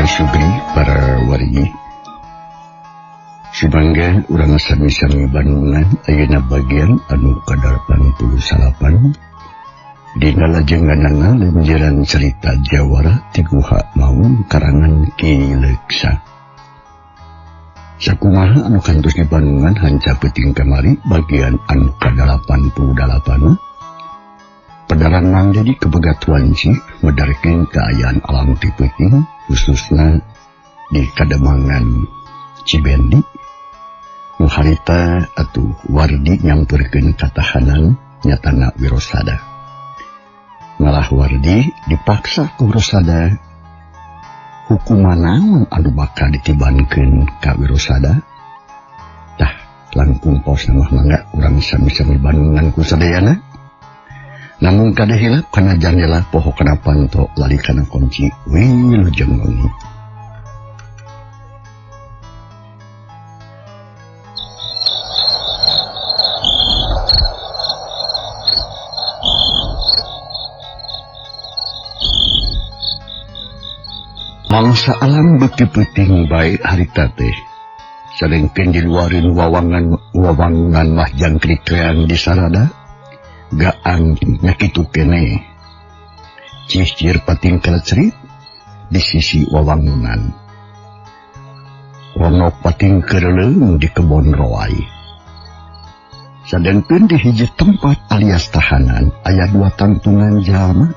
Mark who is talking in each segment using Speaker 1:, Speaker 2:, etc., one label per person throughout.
Speaker 1: Para sugri, para wargi, sumangga urang sami-sami bandungan ayeuna bagian anu ka-89 dina lajenganana lenjeran cerita Jawara ti Guha Maung karangan Ki Leksa. Sakumaha anu kantos di bandungan hanca peuting kamari bagian anu ka-88 pedaran Mang Dedi kebegatuan si medarkeun kaayaan alam ti peuting khususna di Kademangan Cibendi. Nu harita atuh Wardi nyamperkeun katahanan nyatana Wirosada. Malah Wardi dipaksa ku Wirosada hukuman naon anu bakal ditibankeun ka Wirosada. Tah langkung pos mah mangga urang sami-sami bandungan ku sadayana. Namun kade hilap kana jandela poho kana panto lali kana kunci wilujeng wengi. Mangsa alam beuki peuting bae harita teh. Sadengkeun diluareun wawangan mah jangkrik-reang di sarada. Gaang nya kitu keneh. Cicir pating kalecerit di sisi wawangunan. Ronok pating kereleung di kebon roai. Sadengkeun di hiji tempat alias tahanan aya dua tangtungan jalma.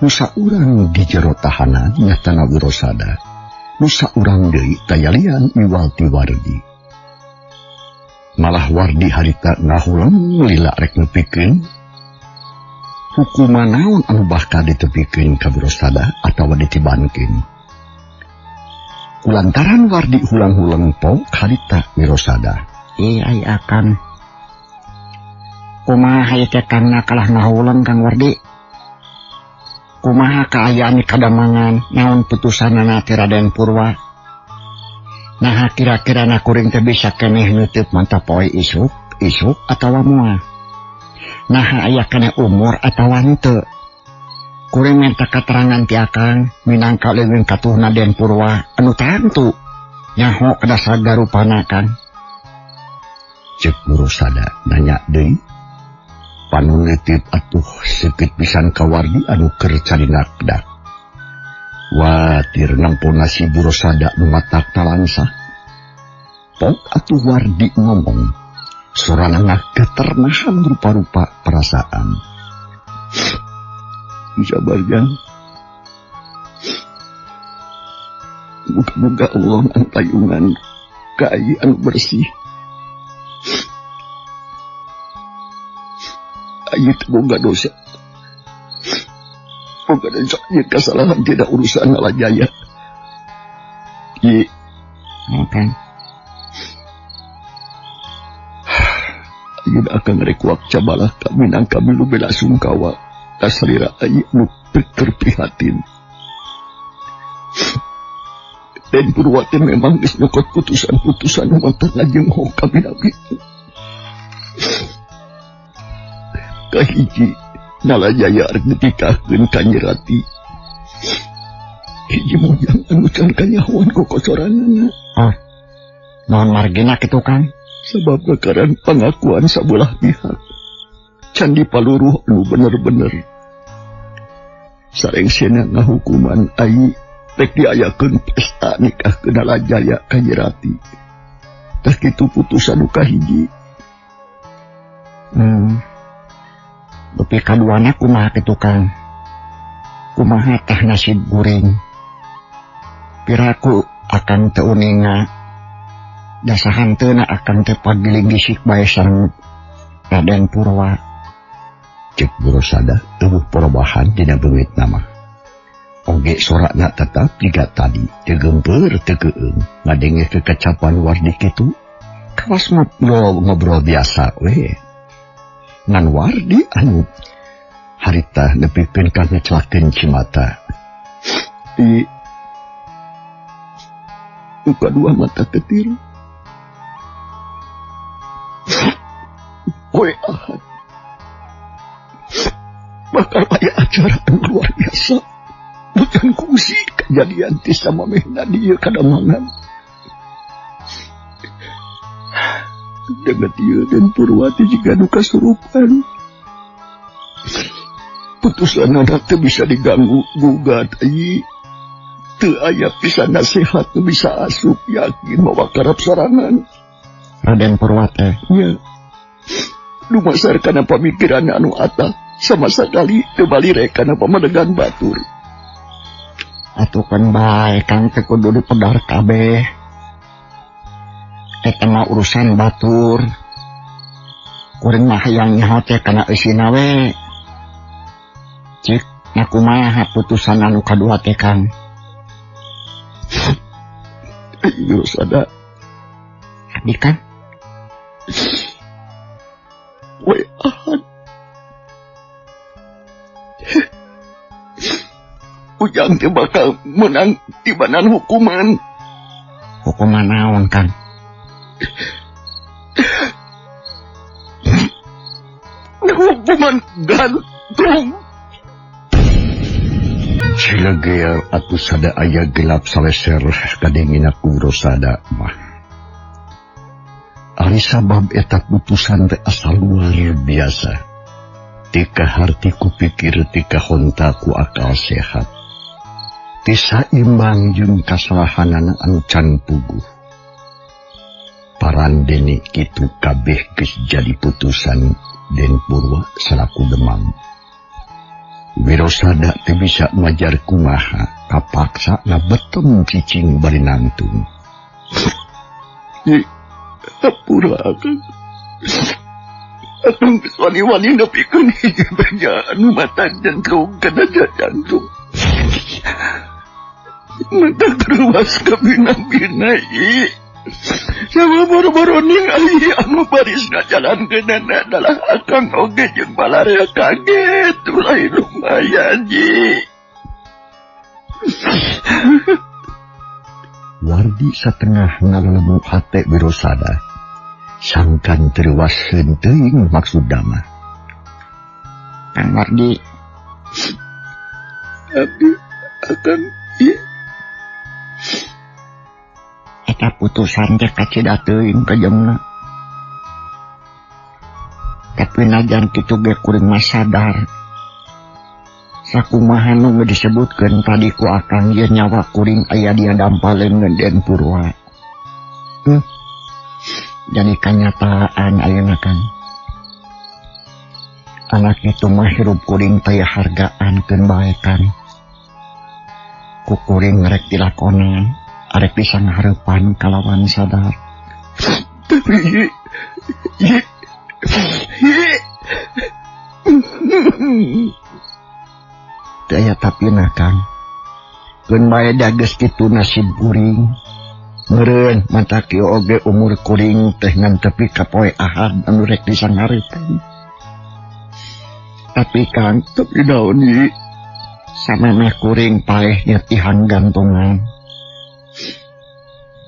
Speaker 1: Nu saurang di jero tahanan nyatana Wirosada. Nu saurang deui tayalian iwal ti Wardi. Malah Wardi harita ngahuleng lila rek nepikeun hukuman naon anu bakal ditepikeun ka Wirosada atawa ditibankeun. Kulantaran Wardi hulang-huleng pok harita Wirosada.
Speaker 2: Ai akan kumaha ieu teh kangna kalah ngahuleng Kang Wardi. Kumaha kaayaan Kademangan naon putusanana ti Raden Purwa. Nah kira-kira na kuring teh bisa keneh nutup mantap poe isuk isuk atawa moal. Nah aya keneh umur atawa henteu. Kuring minta keterangan ti akang minangka leuweung katuhna Den Purwa anu tangtu nyaho kada sagarupana Kang.
Speaker 1: Cek Wirosada nanya deui. Panuneuteup atuh seukeut pisan ka Wardi anu keur carinakdak. Watir nempo nasib Wirosada nu matak talangsa. Pok atuh Wardi ngomong, sorana ngageter nahan rupa-rupa perasaan. Sabar jang. Muga-muga Allah ngantayungan kai anu bersih. Ayo boga dosa. Boga dosa ieu kesalahan tidak urusan Nalajaya. Ieu
Speaker 2: kan.
Speaker 1: Ayeuna akan rekuak cabalah kami nang kami nu bela sungkawa kasalira ayeuna nu terprihatin. Dan Purwa teh memang geus nyokot putusan-putusan nu mantap ngajeng ho kami nabi. Kahiji Nalajaya rek ditikahkeun ka Nyi Rati. Hiji mojang anu can kanyahoan kokocoranana.
Speaker 2: Oh, naon margina kitu Kang?
Speaker 1: Sabab kakaran pangakuan sabelah pihak. Can dipaluruh anu bener-bener. Sarengsena ngahukuman ai rek diayakeun pesta nikah ke Nalajaya ka Nyi Rati. Tah kitu putusan nu kahiji.
Speaker 2: Dupi kaduana kumaha kitu Kang? Kumaha tah nasib guring? Piraku akang teu uninga. Jasa hanteuna akang teh pagiling gisik bae sareng Raden Purwa.
Speaker 1: Cek Wirosada eueuh perubahan dina beungit nama. Oge sorakna tetap jiga tadi, teu geumpeur teu keueung. Ngadenge kekecapan Wardi kitu, kawas ngobrol biasa we. Ngan Wardi anu harita nepikeun ka ngecelakeun cimata. I buka dua mata ketir. Poe Ahad bakal aya acara anu luar biasa. Bukan kungsi kejadian ti samamehna dieu kadamangan. Dengan ieu Den Purwa teh jiga nu kasurupan. Putusan anak teu bisa diganggu gugat ieu. Teu aya pisan nasihat nu bisa asup yakin mawa karep sorangan.
Speaker 2: Raden Purwa teh
Speaker 1: nya. Dumasar kana pamikiran anu atah sama sakali teu balire kana pamadegan batur.
Speaker 2: Atuh kan bae Kang teh kudu dipedar kabeh. Eta mah urusan batur. Kuring mah hayang nyaho teh kana eusina we. Cik, na kumaha putusan anu kadua teh Kang?
Speaker 1: Ayo sada.
Speaker 2: Abdi Kang.
Speaker 1: We ahad. Ujang teh bakal menang tibanan hukuman.
Speaker 2: Hukuman naon Kang?
Speaker 1: Hukuman gantung. Silegea atuh sada aya gelap saleser kadengina ku Rosada mah. Ari sabab eta putusan teh asal luar biasa. Tika harti ku pikir tika honta ku akal sehat. Teu saimbang jeung kasalahanana anu can puguh. Parandene kitu kabeh geus jadi putusan Den Purwa salaku demam. Wirosada teu bisa majar kumaha kapaksa ngabetem cicing bari nangtung.
Speaker 3: Hampura akang. Akang geus wani-wani nepikeun hiji beja anu mata jentrung kana jantung. Mata teruas kabina-bina ieu. Sama boro-boro ningali anu baris ngajalankeunana adalah akang oge jeung balarea kaget ulah lumayan ji.
Speaker 1: Wardi satengah ngalelemu hate Wirosada. Sangkan terwaseun teuing maksud dama.
Speaker 2: Kang Wardi.
Speaker 3: Abdi akang ieu.
Speaker 2: Eta putusan teh kacida teuing kejemna. Tapi najan kitu ge kuring mah sadar. Sakumaha nu disebutkeun tadi ku akang ieu nyawa kuring aya dia dampaleun Den Purwa. Jadi kanyataan ayeuna Kang. Anak itu mah hirup kuring teh hargaan keun bae Kang. Ku kuring rek dilakonan. Arek bisa ngaharepan kalawan sadar.
Speaker 3: Tapi
Speaker 2: teu aya tapina Kang. Keun bae da geus kitu nasib kuring. Meureun mantak ieu oge umur kuring teh ngan tepi ka poe Ahad anu rek disanghareupan. Tapi Kang,
Speaker 3: tapi naon ieu?
Speaker 2: Samemeh kuring paeh nya tihang gantungan.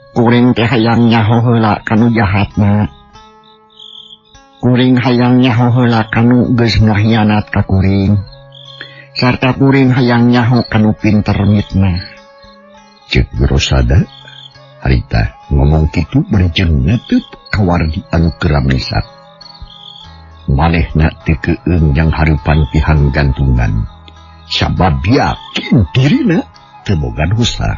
Speaker 2: Kuring teh hayang nyaho heula kanu jahatna. Kuring hayang nyaho heula kanu geus ngahianat ka kuring. Sarta kuring hayang nyaho kanu pinter mitnah.
Speaker 1: Ceuk Wirosada harita ngomong kitu bari jeung ngeteup ka Wardi anu keur misak. Manehna teu keueung jang hareupan tihang gantungan. Sabab yakin dirina teu boga dosa.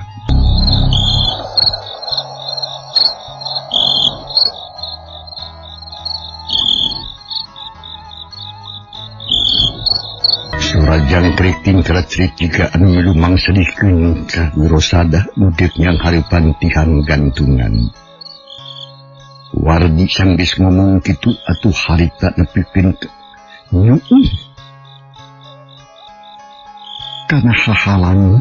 Speaker 1: Sora jangkrik tingkrat cerik jika anu milu mangsedihkeun ka Wirosada nu deuk nyanghareupan tihang gantungan. Wardi sanggeus ngomong kitu atuh harita nepikeun nyuuh. Kana hahalang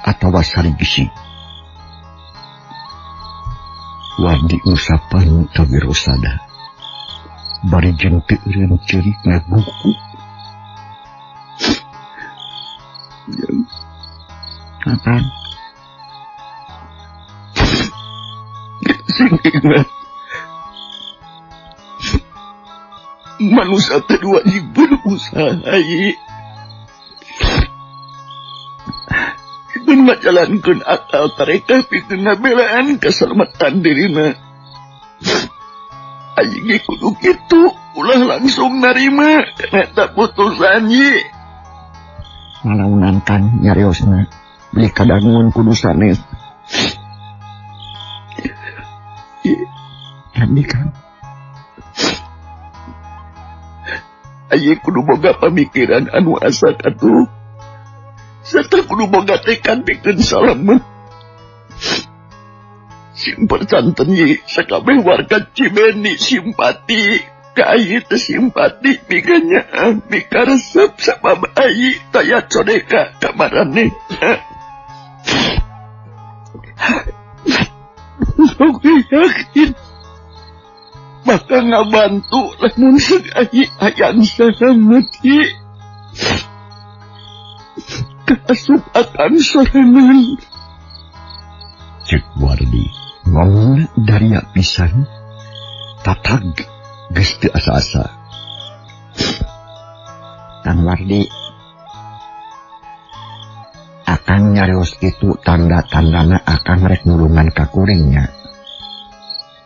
Speaker 1: atawa sarigisi. Wardi ngusapan ka Wirosada. Bari jeung teu eureun ceurik ngaguku.
Speaker 2: Kapan?
Speaker 3: Sing ingat. Manusia teh wajib berusaha. pikeun ngajalankeun akal tarekah pikeun ngabelaan keselamatan dirina. Ayi ge kudu kitu, ulah langsung narima kana eta putusan ye.
Speaker 2: Nalaunan Kang nyariosna beli kadangun kudu sanes. Abdi Kang.
Speaker 3: Ayi kudu boga pamikiran anu asak atuh. Serta kudu boga tekad pikeun salamet. Sing percanten ye sakabeh warga Cibeni simpati ka ayi teh simpati pikeun nyaah mikaresep sabab ayi taya codeka ka maraneh. Sok yakin bakal ngabantu lamun seug ayi hayang salamet ye. Kaasup akan sorangan.
Speaker 1: Cek Wardi ngomongna daria pisan tatag geus teu asa-asa.
Speaker 2: Kang Wardi, akang nyarios kitu tanda-tandana akang rek nulungan ka kuringnya.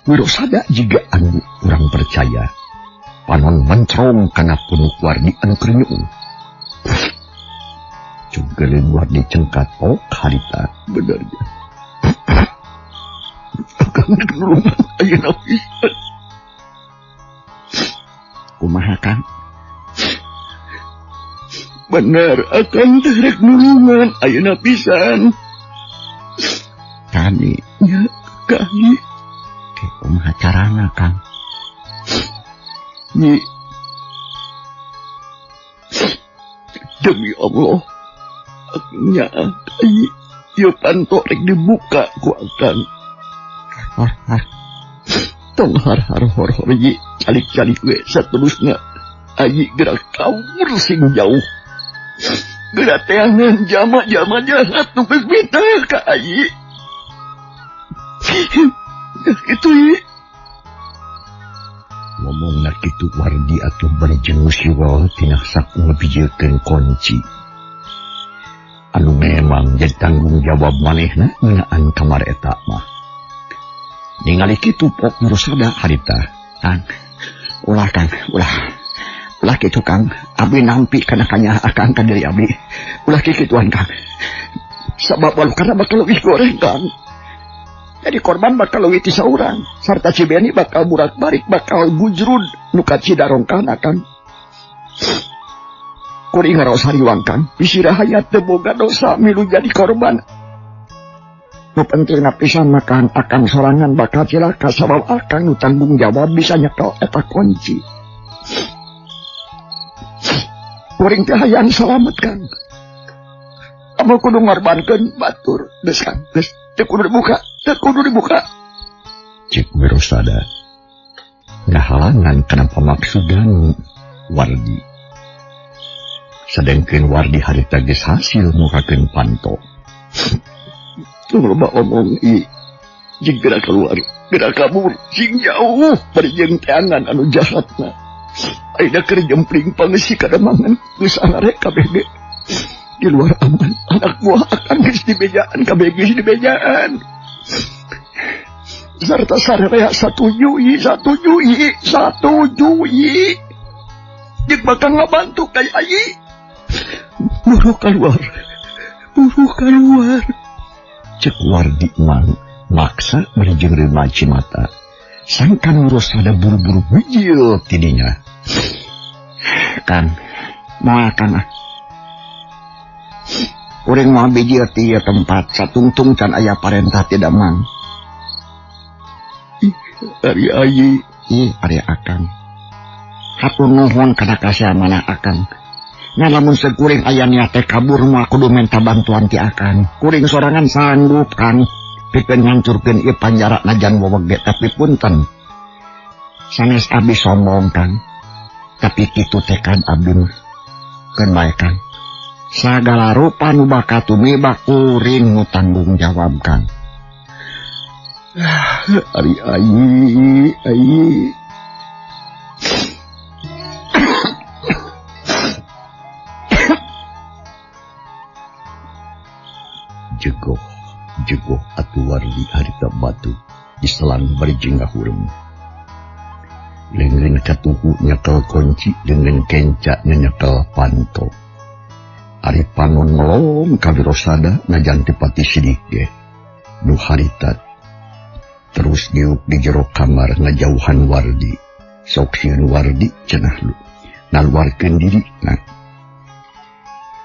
Speaker 1: Wirosada jiga anu kurang percaya. Panon mencrong kana punuk Wardi anu keur nyuung. Cugeleun Wardi cengkat pok harita.
Speaker 3: Bener ya. Akang rek nulungan ayeuna pisan.
Speaker 2: Kumaha Kang?
Speaker 3: Bener, akang teh rek nulungan ayeuna pisan.
Speaker 2: Kami.
Speaker 3: Ya, kami.
Speaker 2: Oke, kumaha carana Kang?
Speaker 3: Nyi. Demi Allah, nya ayi ieu panto rek dibuka ku akang.
Speaker 2: Har har.
Speaker 3: Tong har har hor hor yi, calik-calik we saterusna. Ayi gerak kabur sing jauh. Gerak teangan jama-jama jahat nu geus mitah ka ayi. Kitu yi.
Speaker 1: Ngomongna kitu Wardi atuh bari jeung siwal tina saku ngabijilkeun kunci. Anu memang jadi tanggung jawab manehna ngeunaan kamar eta mah. Ningali kitu pok Wirosada harita.
Speaker 2: Kang, ulah Kang, ulah. Ulah kitu Kang, abdi nampi kana kanyaah akang ka diri abdi. Ulah kikituan Kang. Sabab walau kana bakal leuwih goreng Kang. Jadi korban bakal leuwih ti saurang, sarta Cibeni bakal burak-barik bakal gujrud nu kacidarongkana Kang. Kuring ngaraos hariwang Kang, bisi rahayat teu boga dosa milu jadi korban. Nu pentingna pisan mah Kang, akang sorangan bakal cilaka sabab akang nu tanggung jawab bisa nyekel eta kunci. Kuring teh hayang salamet Kang. Amun kudu ngorbankeun batur, geus Kang, geus teu kudu dibuka, teu kudu dibuka.
Speaker 1: Cek Wirosada ngahalangan kana pamaksudan Wardi. Sadengkeun Wardi harita geus hasil mukakeun panto.
Speaker 3: Tong loba omong i, jeung geura keluar, geura kabur, sing jauh bari jeung teangan anu jahatna. Ayeuna keur jempling pangeusi kademangan geus angarek kabeh ge. Di luar aman, anak buah akan geus dibejaan, kabeh geus dibejaan. Sarta sararea satuju i, satuju i, satuju i. Jeung bakal ngabantu ka ayi. Buru keluar, buru keluar.
Speaker 1: Cek Wardi mang maksa bari jeung remaji mata. Sangkan Wirosada buru-buru bijil tidinya.
Speaker 2: Kang, moal Kang ah. Kuring moal bijil ti ieu tempat satungtung can aya parentah ti Damang.
Speaker 3: Ih, ari ayi.
Speaker 2: Ih, ari akang. Hatur nuhun kana kasihan akang. Ngan lamun sekuring aya niat teh kabur moal kudu menta bantuan ti akang. Kuring sorangan sanggup Kang pikeun ngancurkeun ieu panjara najan weweg ge, tapi punten. Sanes abdi sombong Kang. Tapi kitu tekad abdi mah. Keun bae Kang. Sagala rupa nu bakal tumiba kuring nu tanggung jawab Kang.
Speaker 3: Ari ayi, ayi.
Speaker 1: Jegoh jegoh atuh Wardi harita batu diselang bari jeung ngahureng. Leungeun katuhu nyekel kunci, leungeun kenca nyekel panto. Ari panon melong ka Wirosada najan teu pati sidik ge. Nu harita terus diuk di jero kamar ngajauhan Wardi. Sok sieun Wardi cenah lu ngaluarkeun diri na.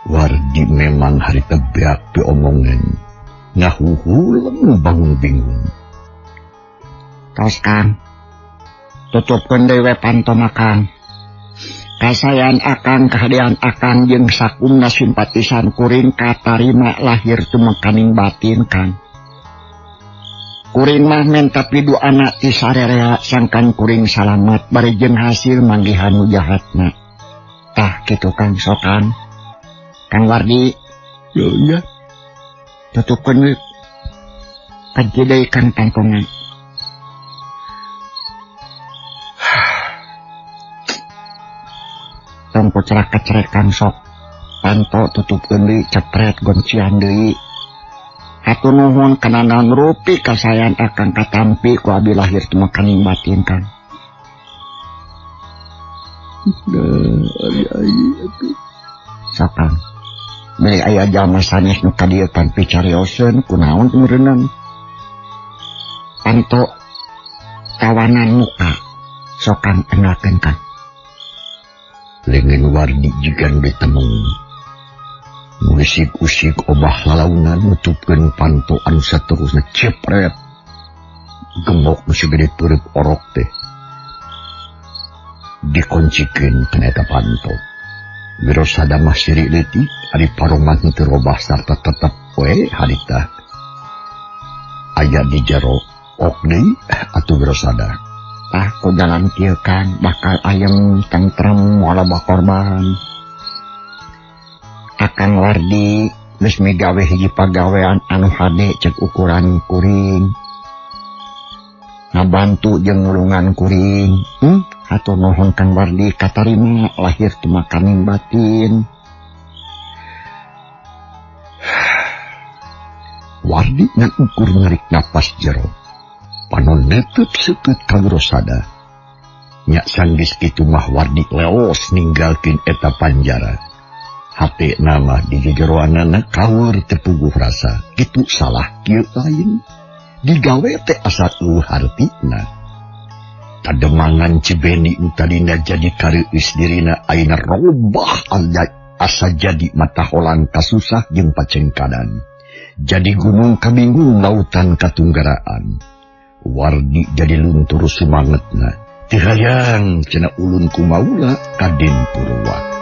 Speaker 1: Wardi memang harita beak piomongan. Ngahuhuleng bangun bingung.
Speaker 2: Tos Kang, tutupkeun deui we pantona Kang. Kasayan akang kahadean akang jeung sakumna simpatisan kuring katarima lahir tumekaning batin Kang. Kuring mah menta piduana ti sarerea sangkan kuring salamet bari jeung hasil manggihan nu jahatna. Tah kitu Kang sokan. Kang Wardi,
Speaker 3: ya
Speaker 2: tutupkeun we. Kaji deui Kang pantona. Tong kucerak-kecerek Kang sok. Panto tutupkeun deui cepret goncian deui. Hatur nuhun kana naon rupi kasayan akang katampi ku abi lahir tumekaning batin Kang. Sok Kang. Beli aya jalma sanes nu ka dieu pan picarioseun kunaon meureunang. Panto tawanan muka sok Kang enggalkeun Kang.
Speaker 1: Leungeun Wardi jiga nu ditemung. Ngusik-usik obah lalaunan nutupkeun panto anu saterusna cepret. Gemok nu sagede peureub orok teh. Dikoncikeun kana eta panto. Wirosada mah sirik leutik, ari paroman henteu robah sarta tetep we harita. Aya di jero ok deui atuh Wirosada.
Speaker 2: Tah ku jalan kieu Kang bakal ayem tentrem moal loba korban. Akang Wardi geus migawe hiji pagawean anu hade cek ukuran kuring. Ngabantu jeung nulungan kuring. Hatur nuhun Kang Wardi katarima lahir tumakaning batin.
Speaker 1: Wardi ngan ukur narik napas jero. Panon netep seukeut ka Wirosada. Nya sanggeus kitu mah Wardi leos ninggalkeun eta panjara. Hate nama di jejeroanana kaur teu puguh rasa. Kitu salah kieu lain. Digawe teh asa eueuh hartina. Kademangan Cibeni nu tadina jadi kareueus dirina ayeuna robah asa jadi mata holang kasusah jeung pacengkadan. Jadi gunung kabingung lautan katunggaraan. Wardi jadi luntur sumangetna. Teu hayang cenah ulun kumaula ka Den Purwa.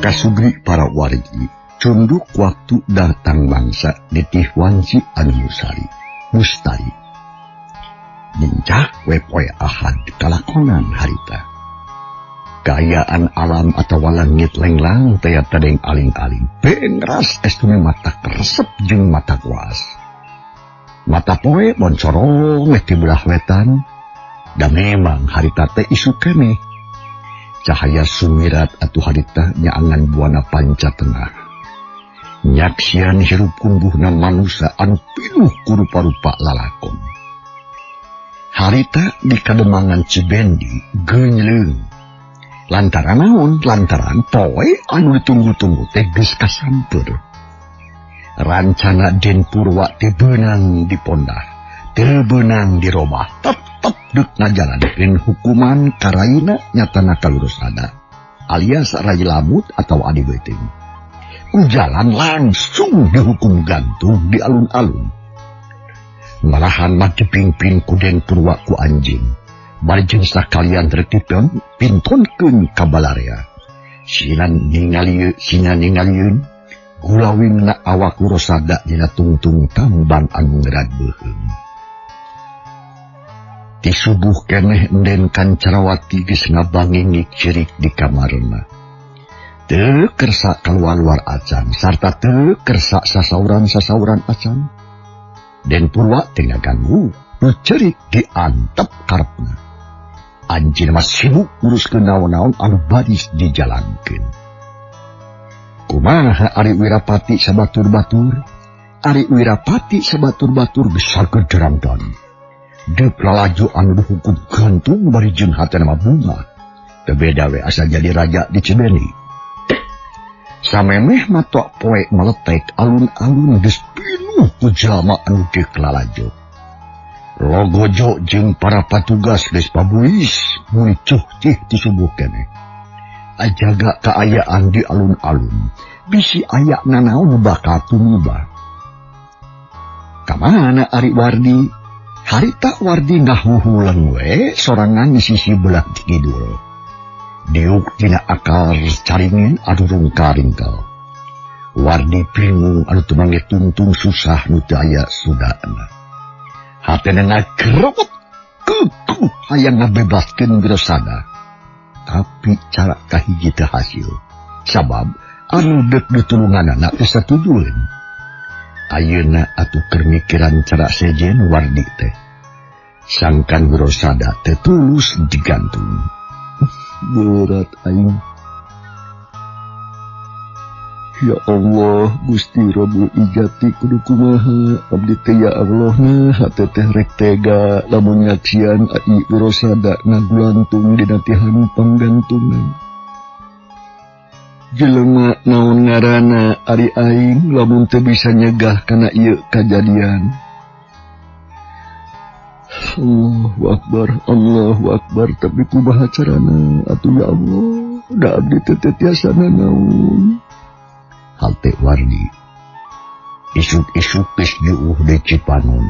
Speaker 1: Kasugri para wargi cunduk waktu datang bangsa ditih wanci anu musari mustari nincak we poe Ahad kalakonan harita kaayaan alam atawa langit lenglang teh tadeng aling-aling bengras estune mata keresep jeung mata kuas mata poe boncorong ti belah wetan da memang harita teh isuk keneh. Cahaya sumirat atuh harita nyaangan buana panca tengah. Nyaksian hirup kumbuhna manusa anu pinuh ku rupa-rupa lalakon. Harita di kademangan Cibendi geunleung. Lantaran naon? Lantaran poe anu ditunggu-tunggu teh geus kasamper. Rancana Den Purwa teh beunang dipondah, teu beunang dirobah. Tetep deuk ngajalankeun hukuman karaina nyatana ka Wirosada alias Rai Lamut atau Adi Beuteung. Ku jalan langsung dihukum gantung di alun-alun. Malahan mah dipimpin ku Den Purwa ku anjing. Bari jeung sakalian rek dipintonkeun ka balarea. Sinan ningali sinan ningalieun gulawingna awak Wirasada dina tungtung tambang anu ngerad beuheung. Ti subuh keneh Enden Kancarawati geus ngabangingik cerik di kamarna. Teu kersa kaluar-luar acan sarta teu kersa sasauran-sasauran acan. Den Purwa teu ngaganggu, nu cerik diantep karepna. Anjeunna mah sibuk nguruskeun naon-naon anu baris dijalankeun. Kumaha ari Wirapati sabatur-batur? Ari Wirapati sabatur-batur geus sagederangdan. Deuk lalajo anu dihukum gantung bari jeung hatena mah bunga. Teu beda we asa jadi raja di Cibeni. Samemeh matok poe meletek alun-alun geus pinuh ku jalma anu deuk lalajo. Logojo jeung para patugas geus pabuis muncuh cih ti subuh keneh. Ajaga kaayaan di alun-alun, bisi aya nanaon bakal tumiba. Kamana ari Wardi? Harita Wardi ngahuhuleng we sorangan di sisi belah kidul. Diuk dina akal caringin anu rungka-ringkel. Wardi bingung anu tumange tungtung susah nu teu aya sudana. Hatena ngagrewet keukuh hayang ngabebaskeun Wirasada. Tapi cara kahiji teu hasil. Sabab anu deuk ditulunganana teu satujueun. Ayeuna atuh keur mikiran cara sejen Wardi teh. Sangkan Wirasada teu tulus digantung. Berat aing. Ya Allah, Gusti Rabbul Ijati kudu kumaha abdi teh ya Allah nah hate teh rek tega lamun nyaksian ai Wirasada ngagulantung dina tihan panggantungan. Jelema naon ngaranna ari aing lamun teu bisa nyegah kana ieu kajadian. Allahu Akbar, Allahu Akbar, tapi kumaha carana atuh ya Allah, da abdi teh teu tiasa nanaon. Hate Wardi isuk-isuk geus diuh di Cipanon.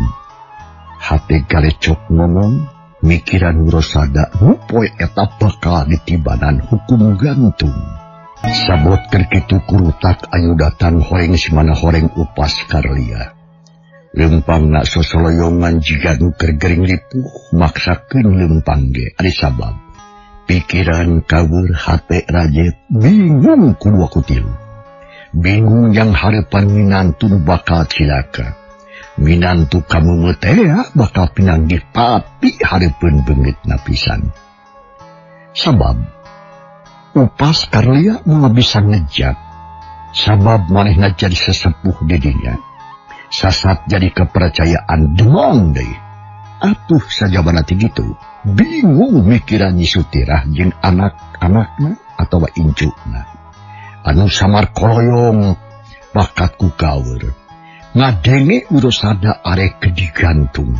Speaker 1: Hate galecok ngomong mikiran Wirasada nu poe eta bakal ditibanan hukum gantung. Sabot keur kitu kurutak ayu datang horeng simana horeng upas karlia. Leumpangna sosoloyongan jiga nu keur gering ripuh maksakeun leumpang ge ari sabab pikiran kabur hate rajet bingung ku dua kutilu. Bingung yang harapan minantu bakal cilaka. Minantu kamu metea bakal pinanggih papi hareupeun beungeutna pisan. Sabab upas karlia moal bisa ngejat. Sabab manehna jadi sesepuh di dinya. Sasat jadi kepercayaan demong deui. Atuh sajabana ti kitu, bingung mikiran Nyi Sutirah jeung anak-anakna atawa incuna. Anu samar koloyong bakat ku gawer. Ngadenge Wirasada arek digantung.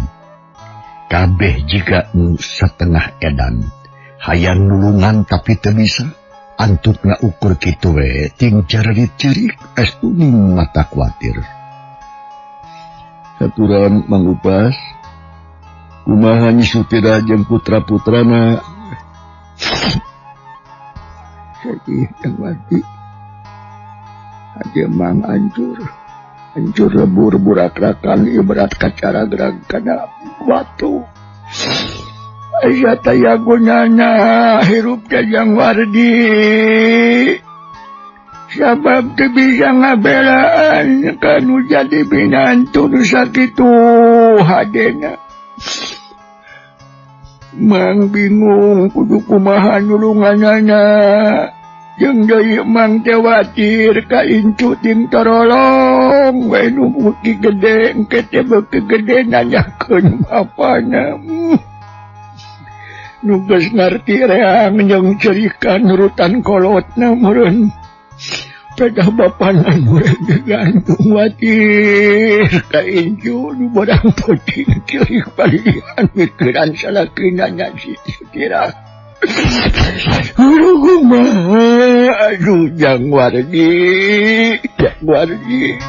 Speaker 1: Kabeh jiga nu setengah edan. Hayang nulungan tapi teu bisa. Antukna ukur kitu we ting jarerit-cerik estu ning mata kuatir. Aturan Mang Upas, kumaha Nyi Sutirah jeung putra-putrana?
Speaker 3: Sedih jeung mati. Aja mang hancur, hancur lebur burakrakan ibarat kacara gerag kana batu. Aya taya gunana hirup jajang Wardi. Sabab teu bisa ngabelaan kanu jadi binantu nu sakitu hadena. Mang bingung kudu kumaha nulunganana. Jeung deui Mang teh watir ka incu ting torolong we nu beuki gede engke teh beuki gede nanyakeun bapana. Nu geus ngarti reang jeung cerikan nurutan kolotna meureun. Pedah bapana meureun digantung watir ka incu nu barang peuting ceurik palihan mikiran salakina nya si Sutirah. Aduh, Jang Wardi, Jang Wardi.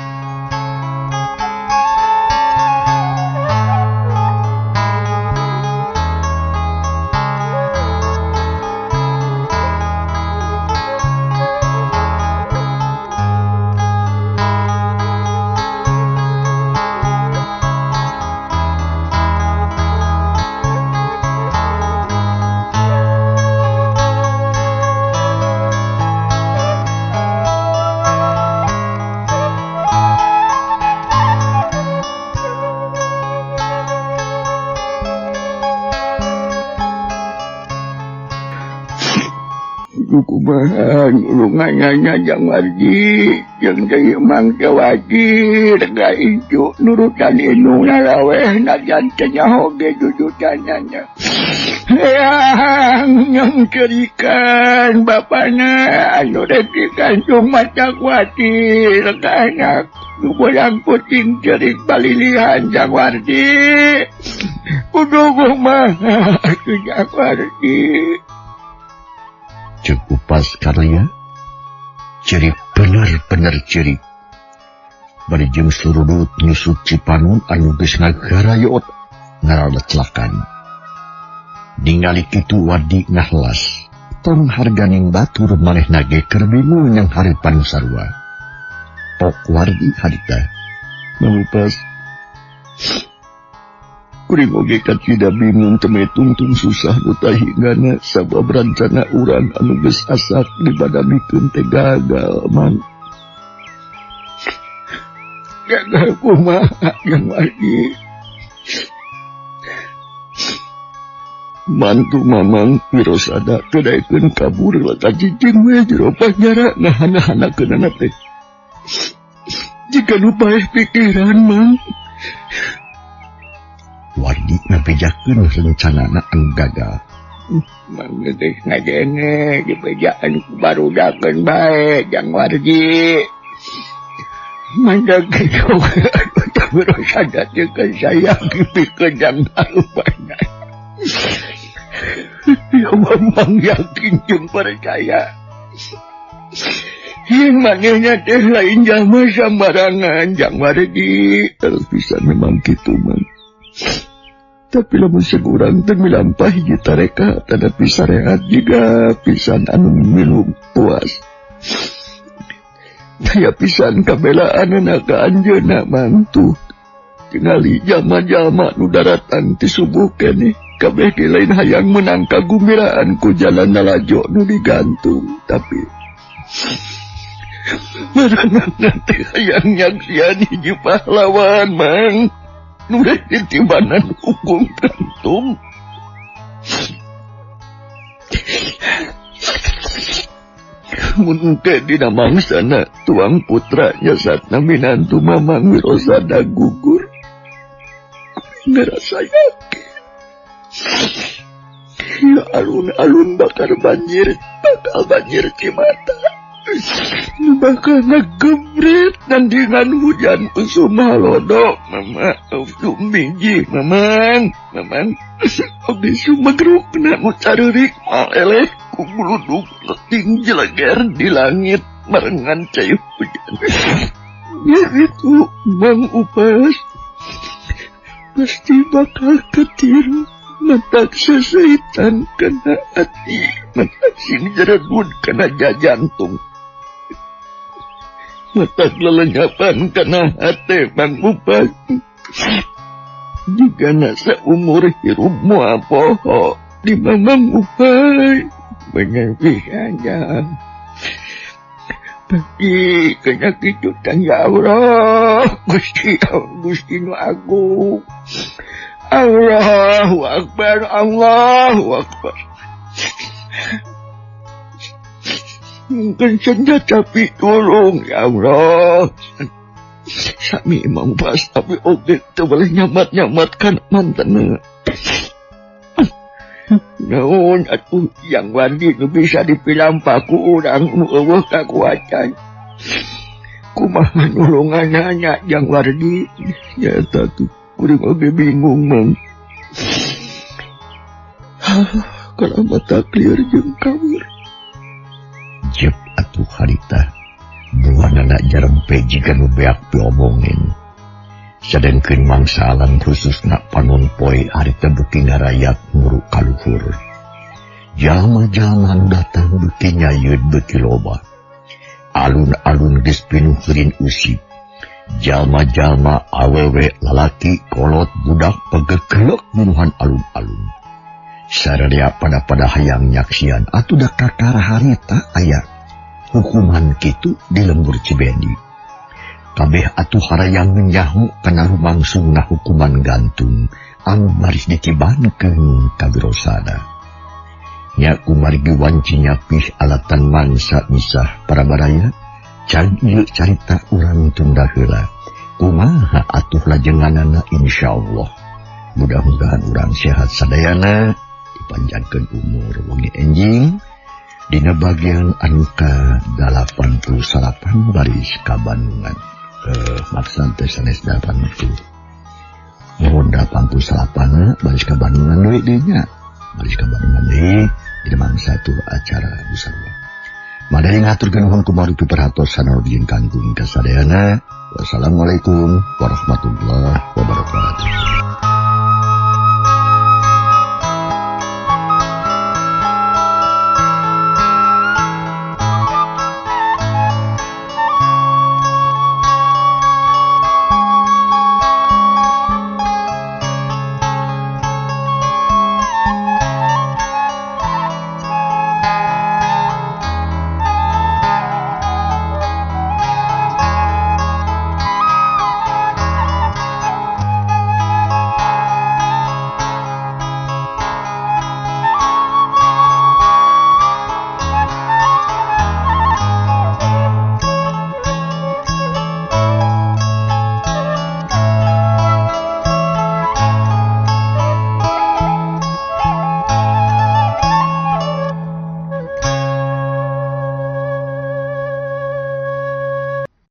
Speaker 3: Kudu kumaha nulunganana Jang Wardi jeung deui Mang Tewajir ka incu nurutan indung lalaweh najan teu nyaho ge jujutanana. Hayang nyengkerikan bapana anu rek digantung mata kuatir ka anak nu bolang puting cerik balilihan Jang Wardi. Kudu kumaha atuh Jang Wardi.
Speaker 1: Cek Upas karya cerik bener-bener cerik. Bari jeung surudut nyusut Cipanun anu geus ngagarayot ngaraleclakan. Ningali kitu Wardi ngahlas. Tong harganing batur manehna ge keur bingung yang hareupan sarua. Pok Wardi harita.
Speaker 3: Mang Upas. Kuring oge kacida bingung teme tungtung susah nu tahinggana sabab rancana urang anu geus asak dibadamikeun teh gagal Mang. Gagal kumaha Jang Wardi? Mantu Mamang Wirosada teu daekeun kabur ka cicing we jero panjara ngahana-hanakeunana teh. Jika nu paeh pikiran Mang.
Speaker 1: Wardi ngabejakeun rencanana anu gagal.
Speaker 3: Mang geus ngajenge dibejaan ku barudakeun bae Jang Wardi. Mandag kitu Wirosada teh sayang dipikeun jang harupana. Ya Mamang yakin jeung percaya. Yang manehna teh lain jalma sambarangan Jang Wardi. Terus pisan memang kitu Mang. Tapi lamun segurang teh milampah hiji tareka tetapi syariat juga pisan anu minum puas. Daya pisan kabelaanana ka anjeunna mantu. Tingali jalma-jalma nu daratang ti subuh keneh kabeh ge lain hayang meunang kagumbiraan ku jalan lalajo nu digantung tapi maranana teh hayang nyaksian hiji pahlawan Mang. Nu rek ditibanan hukum gantung. Mun teh dina mangsana tuang putra nyasatna minantu Mamang Wirosada gugur. Ngerasa yakin. Ya alun-alun bakal banjir, bakal banjir cimata. Bakal ngegebret nandingan hujan usum halodo. Mama, usum biji, mamang, mamang. Oge sumegrukna nu careurik moal eleh ku gluduk leting jeleger di langit barengan cai hujan. Ya gitu, Mang Upas. Pasti bakal ketiru. Matak seseitan kena hati, matak sing jeredud kena jantung. Matak lelenyapan kena hati, Mang Upas. Jika nak seumur hirup moal poho di Mamang Upas. Bener pisan jang. Pasti kena kitu ya Allah, Gusti Allah, Gusti nu agung. Allahu Akbar, Allahu Akbar. Mungkin senjata pitulung, ya Allah. Sami Mang Pas, tapi oge teu boleh nyamat-nyamatkan mantan. Naon atuh yang Wardi nu bisa dipilampa ku urang nu eueuh kakuatan. Kumaha nulunganana Jang Wardi? Ya eta tuh kuring oge bingung Mang. Kalau mata clear jeung kabur.
Speaker 1: Jep atuh harita. Buanana jarempe jiga nu beak diomongin. Sadengkeun mangsa alam khususna panon poe harita beuki ngarayat muru kaluhur. Jalma-jalma nu datang beuki nyayeud beuki loba. Alun-alun geus pinuh geurin usip. Jalma-jalma awewe lalaki kolot budak pagegelek minuhan alun-alun. Sararea pada-pada hayang nyaksian atuh da kakara harita aya hukuman kitu di lembur Cibendi. Kabeh atuh harayang nyaho kana rumangsungna hukuman gantung anu baris ditibankeun ka Wirosada. Nya kumargi wanci nyapih alatan mangsa misah para baraya can ieu carita urang tunda heula. Kumaha atuh lajenganana insyaallah. Mudah-mudahan urang sehat sadayana, dipanjangkeun umur wengi enjing dina bagian anu ka-89 baris kabandungan. Maksud teh sanes 80. Nuhun 89 baris kabandungan deui deui nya. Baris kabandungan deui di mangsa satu acara busana. Madari ngaturkeun nuhun kumaha piperhatosan anu dijing kangkung kasadayana. Wassalamualaikum warahmatullahi wabarakatuh.